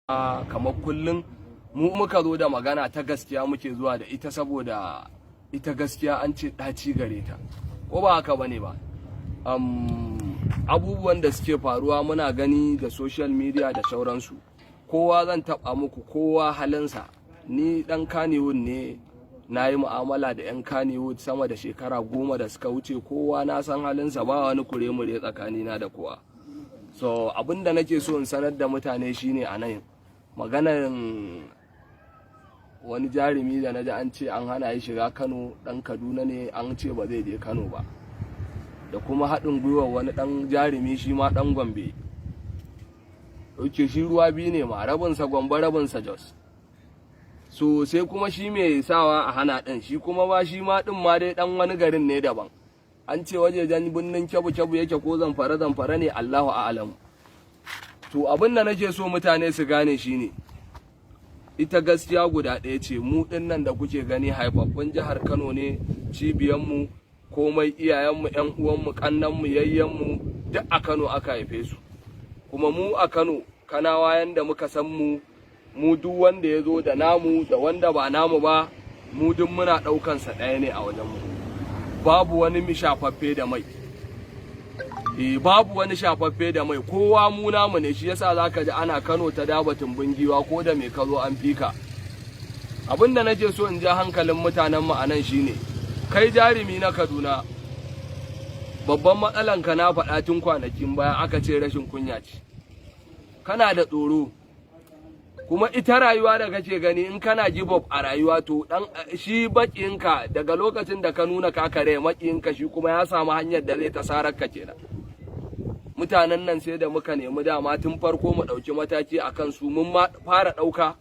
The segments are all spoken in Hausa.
Kamar kullum mu muka zo da magana ta gaskiya muke zuwa da ita, saboda ita gaskiya an ce ɗaci gare ta, ko ba haka bane ba? Abubuwan da suke faruwa muna gani da social media da sauransu. Kowa zan taɓa muku, kowa halinsa. Ni ɗan Kannywood ne, na yi mu'amala da 'yan Kannywood sama da shekara 10 da suka wuce. Kowa na san halinsa, ba wani kure-mure tsakanina da kowa. So abin da nake so in sanar da mutane shine, a nan maganar wani jarumi da na ji an ce an hana shi shiga Kano, dan Kaduna ne, an ce ba zai je Kano ba, da kuma haɗin gwiwar wani ɗan jarumi, shi ma ɗan Gombe. Ok, shi ruwa biyu ne ma, rabinsa Gombe, rabinsa Jos. So sai kuma shi mai sawa a hana ɗin, shi kuma ba shi ma ɗin ma dai ɗan wani garin ne daban, an ce wajejen Birnin Kebbi Kebbi yake ko Zamfara Zamfara ne, Allahu a'alamu. To abin da nake so mutane su gane shine, ita gaskiya guda ɗaya ce. Mu ɗin nan da kuke gani haifaffun jihar Kano ne, cibiyanmu komai, iyayenmu, yan uwanmu, kannanmu, yayyenmu, duk a Kano aka haife su. Kuma mu a Kano, Kanawa yanda muka san mu, mu duk wanda ya zo da namu da wanda ba namu ba, mu duk muna ɗaukansa ɗaya ne a wajenmu. Babu wani shafaffe da mai, eh, babu wani shafaffe da mai, kowa mu namu ne. Shi yasa zaka ji ana "Kano ta daba tumbin giwa", ko da me ka zo an fika. Abin da nake so in ja hankalin mutanen mu anan shine, kai jarumi na Kaduna, babban matsalan ka na faɗa tun kwanakin baya, aka ce rashin kunya ce, kana da tsoro. Kuma ita rayuwa da kake gani, in kana give up a rayuwa, to dan shi bakinka, daga lokacin da ka nuna ka kare makiyinka, shi kuma ya samu hanyar da zai ta sarar ka kenan. Mutanen nan sai da muka nemi dama tun farko mu ɗauki mataki a kansu, mun ma fara ɗauka,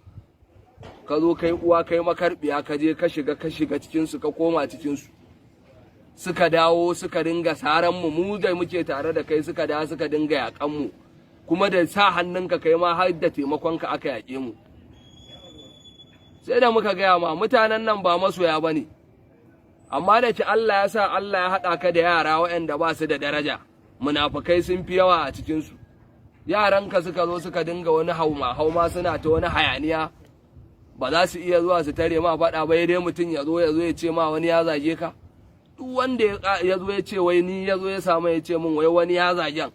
ka zo kai uwa kai makarbiya, ka je ka shiga cikinsu, ka koma cikinsu, suka dawo suka dinga saran mu, mu da muke tare da kai, suka dawo suka dinga yakan mu, kuma da sa hannunka kai ma, har da taimakonka aka yaƙe mu. Sai da muka gaya ma mutanen nan ba masoya ba ne, amma da ki Allah ya sa Allah ya haɗa ka da yara waɗanda ba su da daraja, munafukai sun fi yawa a cikinsu. Yaranka suka zo suka dinga wani hauma hauma, suna ta wani hayaniya, ba za su iya zuwa su tare ma faɗa ba. Dai mutum ya zo ya ce ma wani ya zage ka. Duk wanda ya zo ya ce wai ni, ya zo ya samu ya ce min wai wani ya zagen,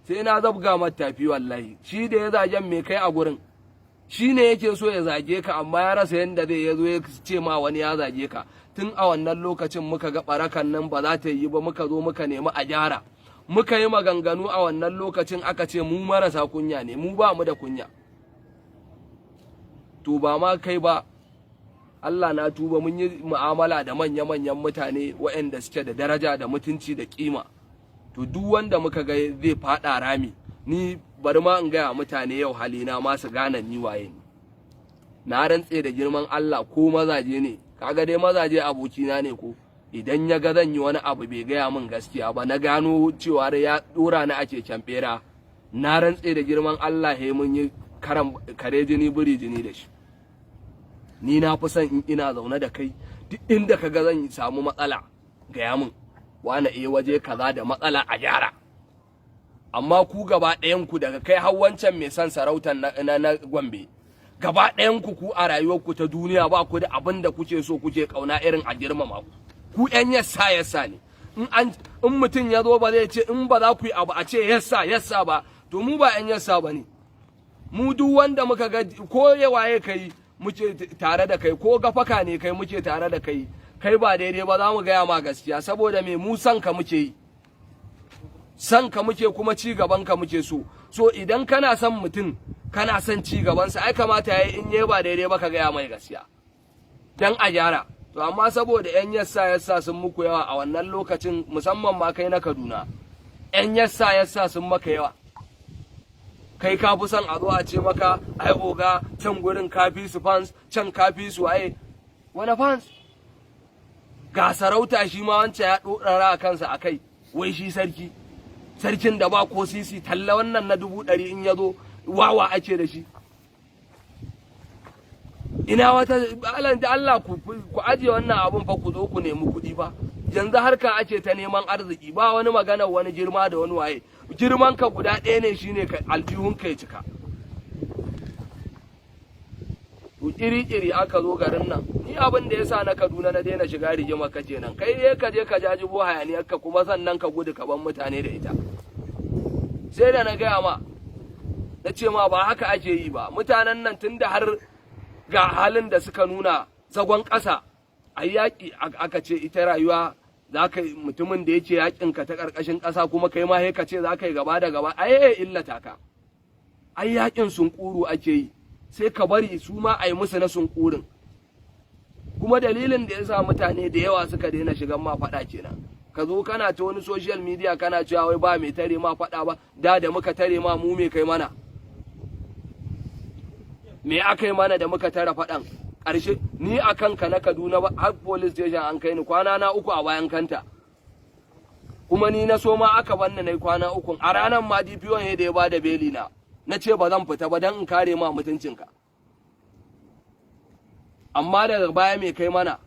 sai na zabga mata tafi wallahi. Shi da ya zagen, me kai a gurin? Shi ne yake so ya zage ka, amma ya rasa yadda zai, ya zo ya ce ma wani ya zage ka. Tun a wannan lokacin muka ga barakan nan ba za ta yi ba, muka zo muka nemi a gyara, muka yi maganganu. A wannan lokacin aka ce mu marasa kunya ne, mu ba mu da kunya. To ba ma kai ba, Allah na tuba, mun yi mu'amala da manya-manyan mutane waɗanda suke da daraja da mutunci da kima. To duk wanda muka ga zai faɗa rami, ni bari ma in gaya mutane yau halina ma su gane ni waye ni. Na rantse da girman Allah, ko mazaje ne, kaga dai mazaje abokina ne, ko idan ya ga zan yi wani abu bai gaya min gaskiya ba, na gano cewa ya dora ni a keken bera, na rantse da girman Allah he mun yi karan kare jini biri jini da shi. Ni na fi son in ina zaune da kai, duk inda ka ga zan samu matsala, gaya min, "Wane, eh, waje kaza da matsala, a gyara." Amma ku gaba ɗayan ku, daga kai har wancan mai son sarautar na Gombe, gaba ɗayan ku, ku a rayuwarku ta duniya ba ku da abin da kuke so, kuke kauna irin a girmama ku. Ku ƴan yassa yassa ne. In mutum ya zo ba zai ce in ba za ku yi abu a ce "Yes sir, yes sir" ba. To mu ba 'yan yes sir ba ne. Mu duk wanda muka ga ko waye kai muke tare da kai, ko gafaka ne kai muke tare da kai, kai ba daidai ba, za mu gaya ma gaskiya. Saboda me? Mu san ka muke yi, san ka muke, kuma ci gaban ka muke so. So idan kana son mutum, kana son ci gabansa, ai kamata yayi in yi ba daidai ba ka gaya mai gaskiya dan a gyara. To amma saboda yan yes sir yes sir sun muku yawa a wannan lokacin, musamman ma kai na Kaduna, yan yes sir yes sir sun maka yawa. Kai ka fi son a zo a ce maka, "Ai oga, can gurin ka fi su fans, can ka fi su." Waye wani fans? Ga sarauta, shi ma wancan ya ɗorara a kansa a kai, wai shi sarki, sarkin da ba ko sisi. Talla wannan na 100,000 in ya zo wawa ake da shi. Ina wata da Allah ku ajiye wannan abun fa, ku zo ku nemi kuɗi fa. Yanzu harka ake ta neman arziki, ba wani magana wani girma da wani waye. Girman ka guda ɗaya ne, shine ka aljihun ka ya cika. To kiri-kiri aka zo garin nan. Ni abin da yasa na Kaduna na daina shiga rigima ka kenan. Kai dai ka je ka jajibo hayaniyar ka, kuma sannan ka gudu ka ban mutane da ita. Sai da na gaya ma, na ce ma ba haka ake yi ba. Mutanen nan tun da har ga halin da suka nuna zagon ƙasa a yaƙi, aka ce ita rayuwa za ka mutumin da yake yaƙin ka ta ƙarƙashin ƙasa, kuma kai ma ka ce za ka yi gaba da gaba, ai illata ka. Ai yaƙin sunkuru ake yi, sai ka bari su ma a yi musu na sunkurin. Kuma dalilin da ya sa mutane da yawa suka daina shigan ma faɗa kenan. Ka zo kana ta wani social media kana cewa wai ba mai tare ma faɗa ba. Da da muka tare ma, mu me kai mana? Me aka yi mana da muka tare faɗan? Ƙarshe ni a kanka na Kaduna ba, har police station an kai ni, kwana na 3 a bayan kanta. Kuma ni na so ma aka banni na kwana 3. A ranar ma DPO ne da ya bada beli na, na ce ba zan fita ba don in kare ma mutuncinka. Amma daga baya me kai mana?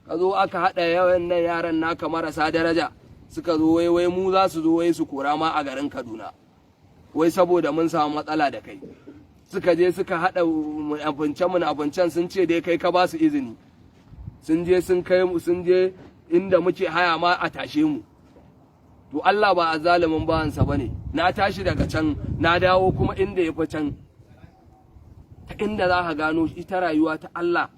Ka zo aka haɗa yawan nan yaran naka marasa daraja, suka zo wai wai mu za su zo wai su kora ma a garin Kaduna, wai saboda mun samu matsala da kai. Suka je suka haɗa munafunce munafuncen, sun ce dai kai ka ba su izini. Sun je sun kai mu, sun je inda muke haya ma a tashe mu. To Allah ba a zalimin bawansa bane. Na tashi daga can, na dawo kuma inda ya fi can. Ta inda za ka gano ita rayuwa ta Allah,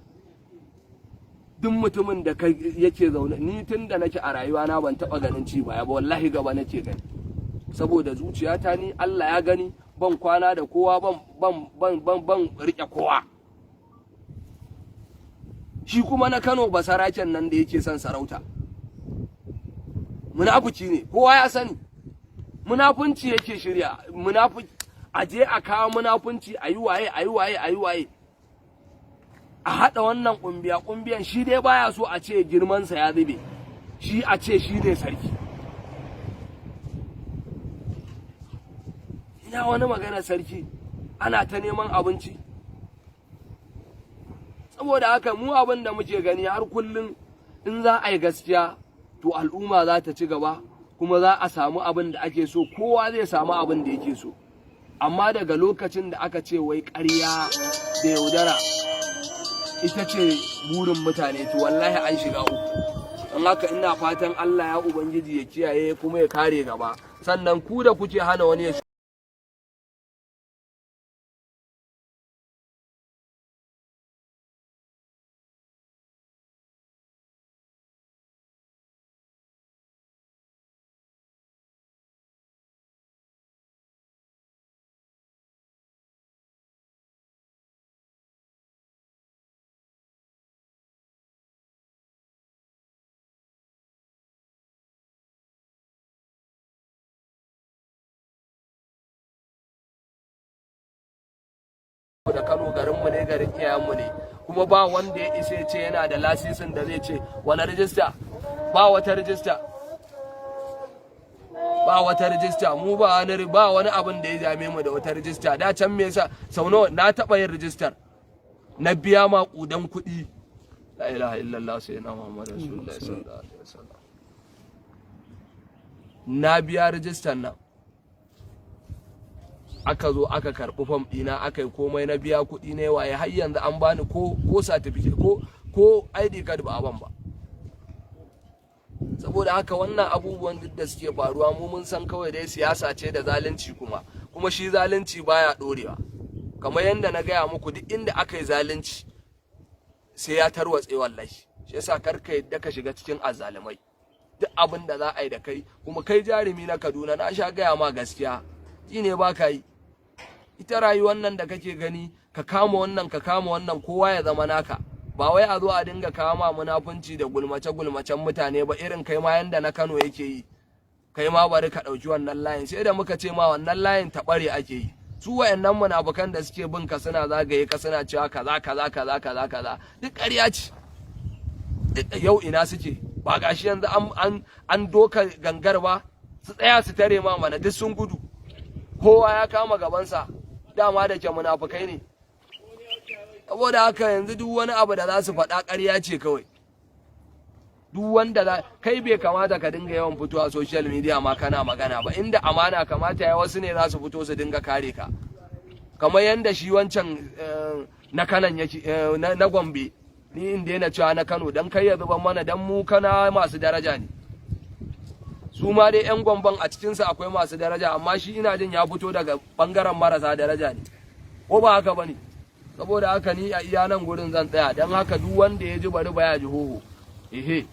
duk mutumin da kai yake zaune, ni tun da nake a rayuwa na ban taɓa ganin ci baya ba, wallahi gaba nake gani. Saboda zuciyata ni Allah ya gani, ban kwana da kowa, ban rike kowa. Shi kuma na Kano, basaraken nan da yake son sarauta, munafuci ne, kowa ya sani. Munafunci yake shirya munafuci, a je a kawo munafunci, a yi waye, a yi waye, a yi waye, a haɗa wannan ƙumbiya ƙumbiyan. Shi dai baya so a ce girmansa ya zube, shi a ce shi ne sarki. Ina wani magana sarki? Ana ta neman abinci. Saboda haka mu abin da muke gani har kullum, in za a yi gaskiya, to al'umma za ta ci gaba, kuma za a samu abin da ake so, kowa zai samu abin da yake so. Amma daga lokacin da aka ce wai ƙarya da yaudara ita ce burin mutane, to wallahi an shiga uku. Don haka ina fatan Allah ya Ubangiji ya kiyaye kuma ya kare gaba. Sannan ku da kuke hana wani ya da Kano garinmu ne, garin iyayenmu ne, kuma ba wanda ya isa ce yana da lasisin da zai ce wani rijista. Ba wata rijista, ba wata rijista. Mu ba wani abin da ya dame mu da wata rijista. Da can me yasa? Sau nawa na taɓa yin rijistar, na biya maƙudan kuɗi. La ilaha illallah, sayyidina Muhammad Rasulullah sallallahu alaihi wasallam. Na biya rijistar nan, aka zo aka karɓi fam ɗina, aka yi komai, na biya kuɗi ne waye, har yanzu an bani ko certificate ko ID card ba a ban ba. Saboda haka wannan abubuwan duk da suke faruwa, mu mun san kawai dai siyasa ce da zalunci. Kuma shi zalunci baya dorewa. Kamar yadda na gaya muku, duk inda aka yi zalunci sai ya tarwatse, wallahi. Shi yasa kar ka yadda ka shiga cikin azzalumai, duk abin da za a yi da kai. Kuma kai jarumi na Kaduna, na sha gaya ma gaskiya, ji ne ba ka yi. Ita rayuwar nan da kake gani, ka kama wannan, ka kama wannan, kowa ya zama naka. Ba wai a zo a dinga kama munafunci da gulmace gulmacen mutane ba, irin kai ma yanda na Kano yake yi. Kai ma bari ka ɗauki wannan layin. Sai da muka ce ma wannan layin taɓare ake yi. Su wayannan munafukan da suke bin ka, suna zagaye ka, suna cewa kaza kaza kaza kaza kaza, duk ƙarya ce. Yau ina suke? Ba gashi yanzu an doka gangar ba? Su tsaya su tare ma mana. Duk sun gudu, kowa ya kama gabansa. Dama da ke munafukai ne. Saboda haka yanzu duk wani abu da za su faɗa ƙarya ce kawai. Duk wanda za kai, bai kamata ka dinga yawan fitowa social media ma kana magana ba. Inda amana, kamata ya wasu ne za su fito su dinga kare ka, kamar yanda shi wancan Na Kanan yake, na Gombe. Ni in daina cewa na Kano dan kai ya zuban mana, dan mu kana masu daraja ne. Su ma dai 'yan Gomban a cikinsu akwai masu daraja, amma shi ina jin ya fito daga bangaren marasa daraja ne, ko ba haka bane? Saboda haka ni a iya nan gurin zan tsaya. Don haka duk wanda ya ji bari ba ya ji hoho ehe.